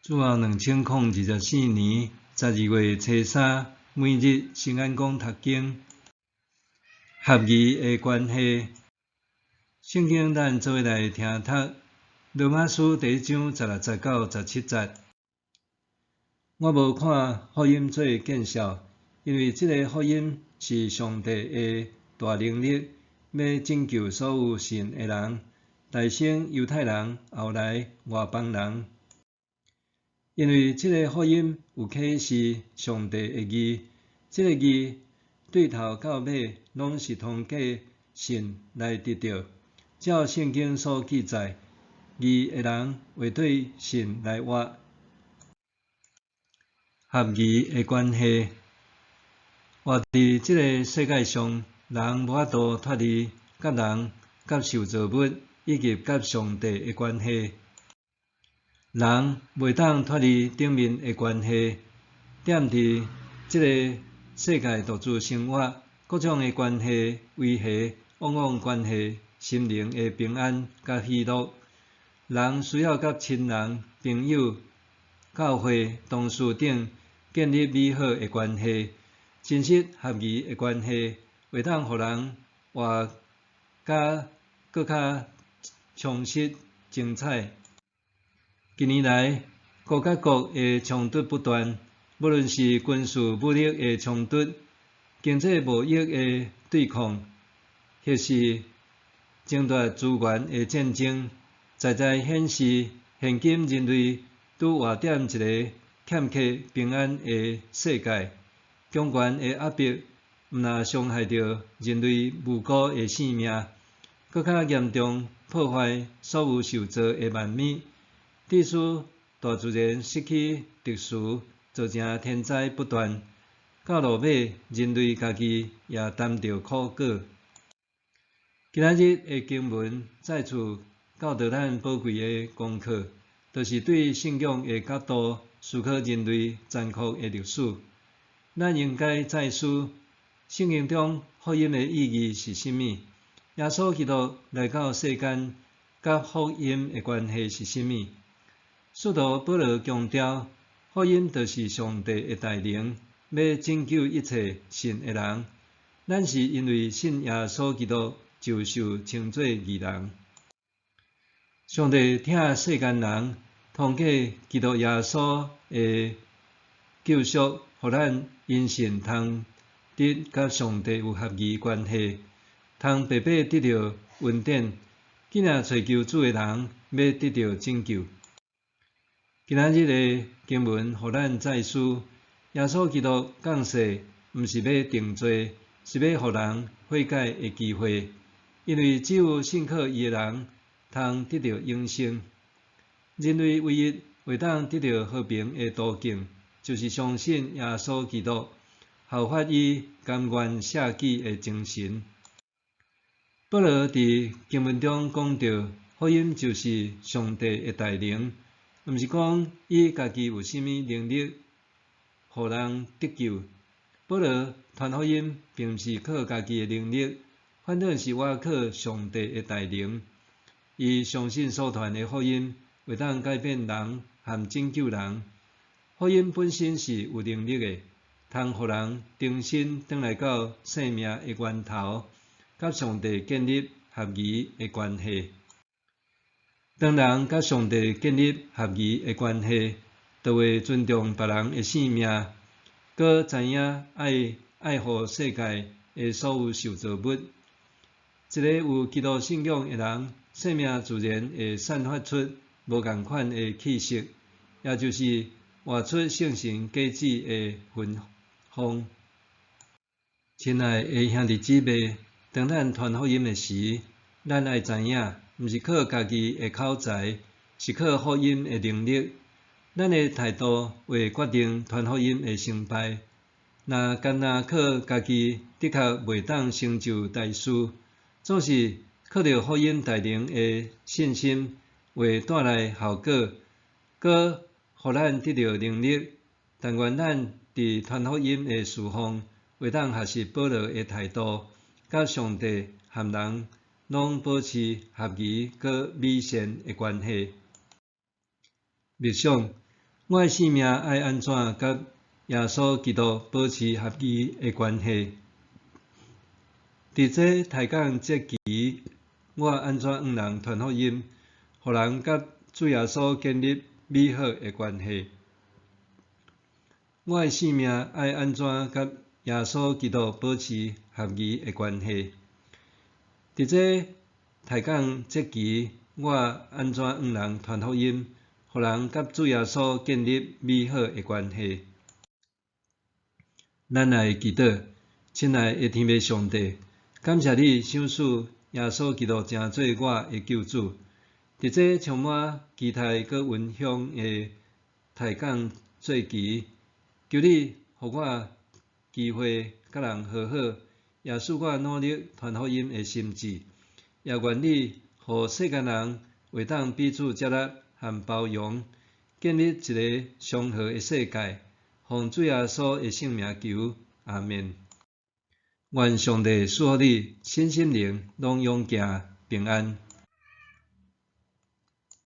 主後2024年12月初三，每日聖安講讀經，合宜的關係。聖經咱做伙來聽讀羅馬書第一章16節到17節。我無看福音做見笑，因為這个福音是上帝的大能力，欲拯救所有信的人，大先猶太人，後來外邦人。因為這个福音有啟示上帝的義，這个義對頭到尾攏是通過信來得著。照聖經所記載，義的人會對信來活。合宜的關係，活佇這个世界上，人無法度脫離佮人、佮受造物以及佮上帝的關係。人袂當脫離頂面的關係，踮佇這个世界獨自生活，各種的關係維繫，往往關係心靈的平安佮喜樂。人需要佮親人、朋友、教會、同事等建立美好的關係，真實合宜的關係，會當予人活甲閣較充實、精彩。近年來，國佮國的衝突不斷，無論是軍事武力的衝突、經濟貿易的對抗，或是爭奪資源的戰爭，在在顯示現今人類拄活踮一个欠缺平安的世界。強權的壓迫，毋但傷害著人類無辜的性命，閣較嚴重破壞所有受造的萬物。致使大自然失去秩序，造成天災不斷，到落尾人類家己也擔著苦果。今仔日的經文再次教導咱寶貴的功課，就是對信仰的角度思考人類殘酷的歷史。咱應該再思聖經中福音的意義是啥物？耶穌基督來到世間，佮福音的關係是啥物？使徒保羅強調，福音就是上帝的大能，欲拯救一切信的人。咱是因為信耶穌基督，就受稱做義人。上帝疼世間人，通過基督耶穌的救贖，予咱因信通得佮上帝有合宜關係，通白白得著恩典。緊拚揣求主的人，欲得著拯救。今仔日的經文，予咱再思，耶穌基督降世，毋是欲定罪，是欲予人悔改的機會。因為只有信靠伊的人，通得著永生。人類唯一會當得著和平的途徑，就是相信耶穌基督，效法伊甘願捨己的精神。保羅佇經文中講著，福音就是上帝的大能。毋是講伊家己有啥物能力，予人得救。保羅傳福音，並毋是靠家己的能力，反倒是倚靠上帝的大能。伊相信所傳的福音會當改變人和拯救人。福音本身是有能力的，通予人重新轉來到生命的源頭，佮上帝建立合宜的關係。當人佮上帝建立合宜的關係，就會尊重別人的性命，閣知影愛愛護世界的所有受造物。一个有基督信仰的人，生命自然會散發出無仝款的氣息，也就是活出聖神果子的芬芳。親愛的兄弟姊妹，當咱傳福音的時，咱愛知影，毋是靠家己的口才，是靠福音的能力。咱的態度會決定傳福音的成敗。若干焦靠家己，的確袂當成就大事。總是靠著福音大能的信心，會帶來效果，閣予咱得著能力。但願咱佇傳福音的事奉，會當學習保羅的態度，佮上帝和人攏保持合宜閣美善的關係。默想，我的性命愛按怎佮耶穌基督保持合宜的關係？佇這抬槓節期，我按怎向人傳福音，予人佮主耶穌建立美好的關係？我的性命愛按怎佮耶穌基督保持合宜的關係？佇這抬槓節期，我按怎向人傳福音，予人佮主耶穌建立美好的關係？咱來祈禱，親愛的天父上帝，感謝你賞賜耶穌基督成做我的救主。佇這充滿期待閣溫馨的抬槓節期，求你予我機會佮人和好，也賜我努力傳福音的心志，也願你予世間人會當彼此接納和包容，建立一个祥和的世界。奉主耶穌的聖名求，阿們。願上帝賜福你，身心靈攏勇健平安。